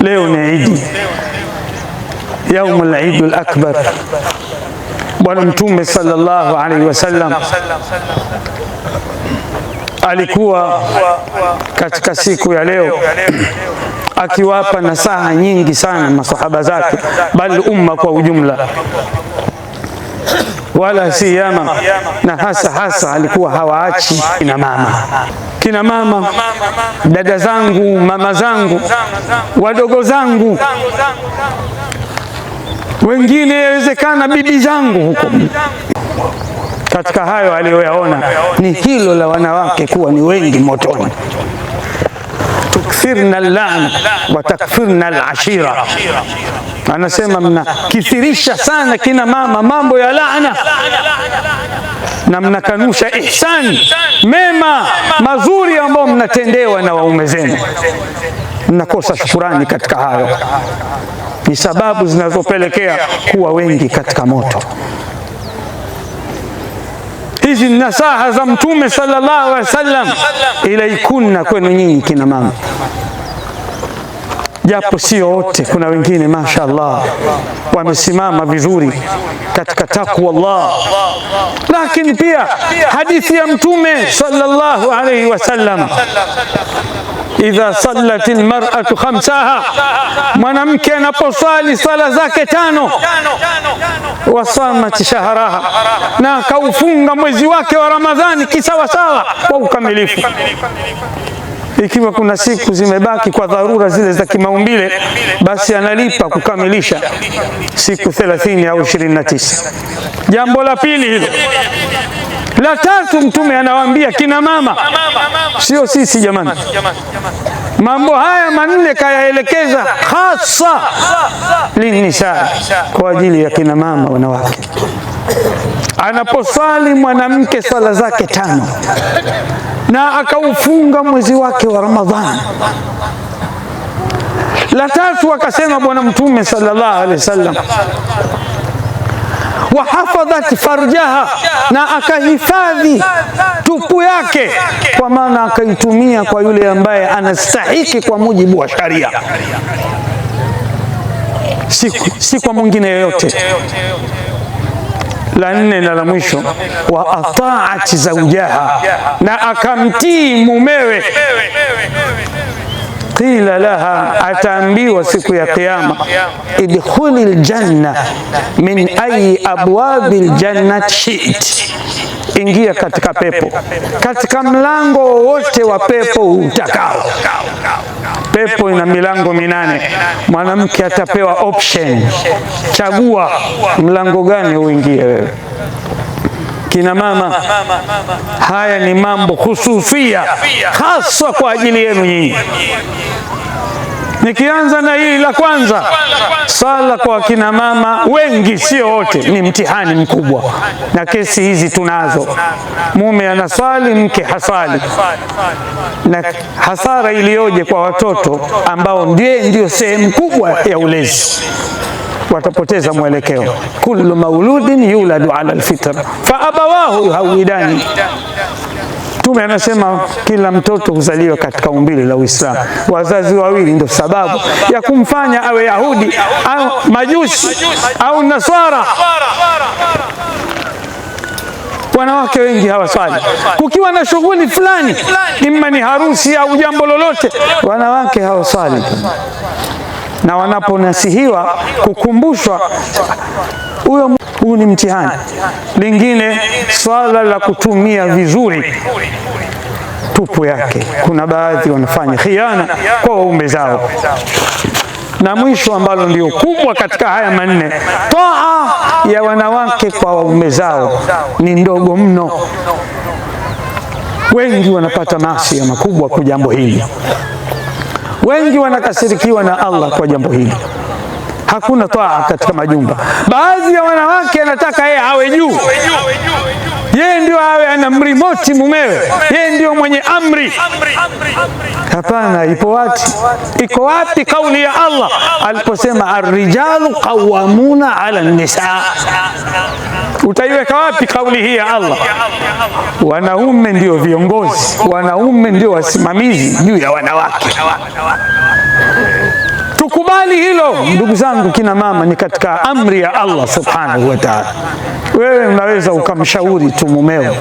Leo ni Idi, yaumul Idul Akbar. Bwana Mtume sallallahu alaihi wasallam alikuwa katika siku ya leo akiwapa nasaha nyingi sana masahaba zake, bali umma kwa ujumla, wala siyama na hasa hasa alikuwa hawaachi kina mama. Kina mama, dada zangu, mama zangu, wadogo zangu, wengine yawezekana bibi zangu huko. Katika hayo aliyoyaona ni hilo la wanawake kuwa ni wengi motoni. Tukthirna al-la'na wa takfirna al-ashira, anasema mnakithirisha sana kina mama mambo ya laana na mnakanusha ihsani, mema mazuri ambayo mnatendewa na waume zenu, mnakosa shukurani katika hayo. Ni sababu zinazopelekea kuwa wengi katika moto. Hizi ni nasaha za Mtume sallallahu alaihi wasallam ilaikunna, kwenu nyinyi kina mama, japo sio wote, kuna wengine mashaallah wamesimama vizuri katika takwa Allah, lakini pia hadithi ya Mtume sallallahu alaihi wasallam, idha sallat almar'atu khamsaha, mwanamke anaposali sala zake tano, wasamat shahraha, na akaufunga mwezi wake wa Ramadhani kisawasawa kwa ukamilifu. Ikiwa kuna siku zimebaki kwa dharura zile za kimaumbile, basi analipa kukamilisha siku 30 au 29. Jambo la pili hilo. La tatu, Mtume anawaambia kina mama, sio sisi jamani. Mambo haya manne kayaelekeza hasa linisa, kwa ajili ya kina mama wanawake. Anaposali mwanamke swala zake tano na akaufunga mwezi wake wa Ramadhani. La tatu akasema Bwana Mtume sallallahu alaihi wasallam, wahafadhat farjaha, na akahifadhi tupu yake, kwa maana akaitumia kwa yule ambaye anastahiki kwa mujibu wa sharia, si kwa mwingine yoyote. La nne na la mwisho, wa ataat zaujaha, na akamtii mumewe. Qila laha, ataambiwa siku ya Kiyama, idkhuli ljanna min ayi abwabi ljannati shit, ingia katika pepo katika mlango wowote wa pepo utakao. Pepo ina milango minane. Mwanamke atapewa option, chagua mlango gani uingie wewe. Kina mama, haya ni mambo hususia haswa kwa ajili yenu nyinyi. Nikianza na hili la kwanza, sala kwa kina mama wengi, sio wote, ni mtihani mkubwa, na kesi hizi tunazo. Mume anaswali, mke hasali, na hasara iliyoje kwa watoto ambao ndio sehemu kubwa ya ulezi, watapoteza mwelekeo. Kullu mauludin yuladu ala alfitra fa abawahu yuhawidani. Mtume anasema kila mtoto huzaliwa katika umbile la Uislamu. Wazazi wawili ndio sababu ya kumfanya awe Yahudi au Majusi au Nasara. Wanawake wengi hawaswali. Kukiwa na shughuli fulani, imma ni harusi au jambo lolote, wanawake hawaswali, na wanaponasihiwa kukumbushwa, huyo huu ni mtihani. Lingine, swala la kutumia vizuri tupu yake, kuna baadhi wanafanya khiana kwa waume zao. Na mwisho ambalo ndio kubwa katika haya manne, taa ya wanawake kwa waume zao ni ndogo mno. Wengi wanapata maasi makubwa kwa jambo hili, wengi wanakasirikiwa na Allah kwa jambo hili. Hakuna taa katika majumba. Baadhi ya wanawake anataka yeye awe juu, Yeye ndio awe anamrimoti mumewe, yeye ndio mwenye amri. Hapana, ipo wapi? Iko wapi kauli ya Allah aliposema arrijalu qawwamuna ala nisa? Utaiweka wapi kauli hii ya Allah? Wanaume ndio viongozi, wanaume ndio wasimamizi juu ya wanawake. Tukubali hilo ndugu zangu, kina mama, ni katika amri ya Allah subhanahu wa ta'ala. Wewe unaweza ukamshauri tu mumeo,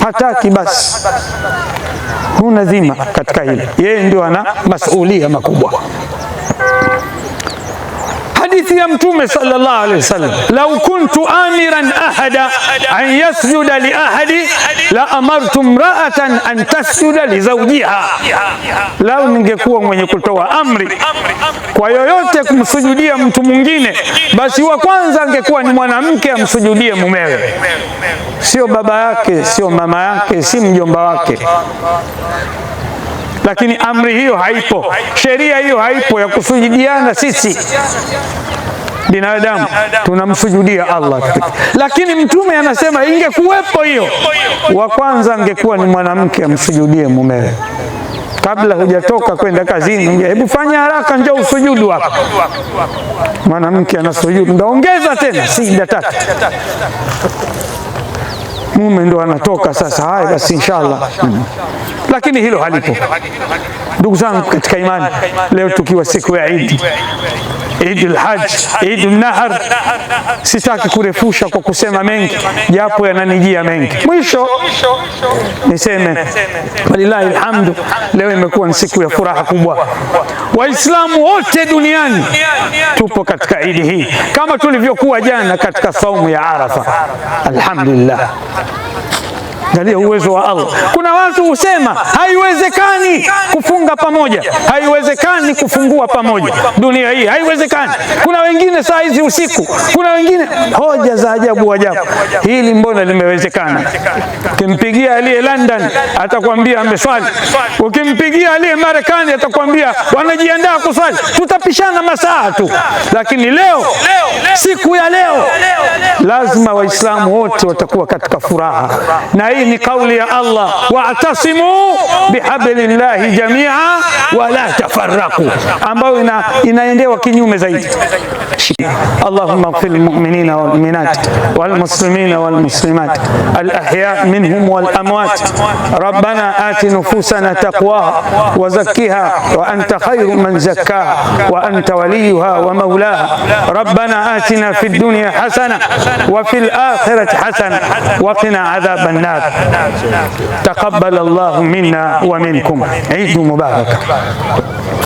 hataki basi, huna dhima katika hilo, yeye ndio ana masulia makubwa. Hadithi ya Mtume sallallahu alaihi wasallam, lau kuntu amiran ahada an yasjuda li ahadi la amartu imra'atan an tasjuda li zawjiha, lau ningekuwa mwenye kutoa amri kwa yoyote kumsujudia mtu mwingine, basi wa kwanza angekuwa ni mwanamke amsujudie mumewe, sio baba yake, sio mama yake, si mjomba wake. Lakini amri hiyo haipo, sheria hiyo haipo ya kusujudiana. Sisi binadamu tunamsujudia Allah, lakini Mtume anasema ingekuwepo hiyo, wa kwanza angekuwa ni mwanamke amsujudie mumewe. Kabla hujatoka kwenda kazini, hebu fanya haraka, njoo usujudu hapa. Mwanamke anasujudu, ndaongeza tena sijda tatu, mume ndo anatoka sasa. Haya basi, inshallah. Lakini hilo halipo, ndugu zangu katika imani. Leo tukiwa siku ya Idi, Idi al-Hajj, Idi al-Nahr, sitaki kurefusha kwa kusema mengi, japo yananijia mengi. Mwisho niseme walillahi alhamdu, leo imekuwa ni siku ya furaha kubwa. Waislamu wote duniani tupo katika Idi hii kama tulivyokuwa jana katika saumu ya Arafa. Alhamdulillah. Angalia uwezo wa Allah. Kuna watu husema haiwezekani kufunga pamoja, haiwezekani kufungua pamoja dunia hii, haiwezekani. Kuna wengine saa hizi usiku, kuna wengine hoja za ajabu ajabu. Hili mbona limewezekana? Ukimpigia aliye London atakwambia ameswali, ukimpigia aliye Marekani atakwambia wanajiandaa kuswali. Tutapishana masaa tu, lakini leo, siku ya leo, lazima Waislamu wote watakuwa katika furaha, na hii ni kauli ya Allah, wa'tasimu bihablillahi jamia wala tafarraqu, ambayo inaendewa kinyume zaidi. Allahumma ighfir lilmu'minina walmu'minat walmuslimina walmuslimat alahya minhum walamwat rabbana ati nufusana taqwaha wa zakkiha wa anta khairu man zakkaha wa anta waliyuha wa maulaha rabbana atina fid dunya hasana wa fil akhirati hasana wa qina adhaban nar. Taqabbal Allahu minna wa minkum. Eid mubarak.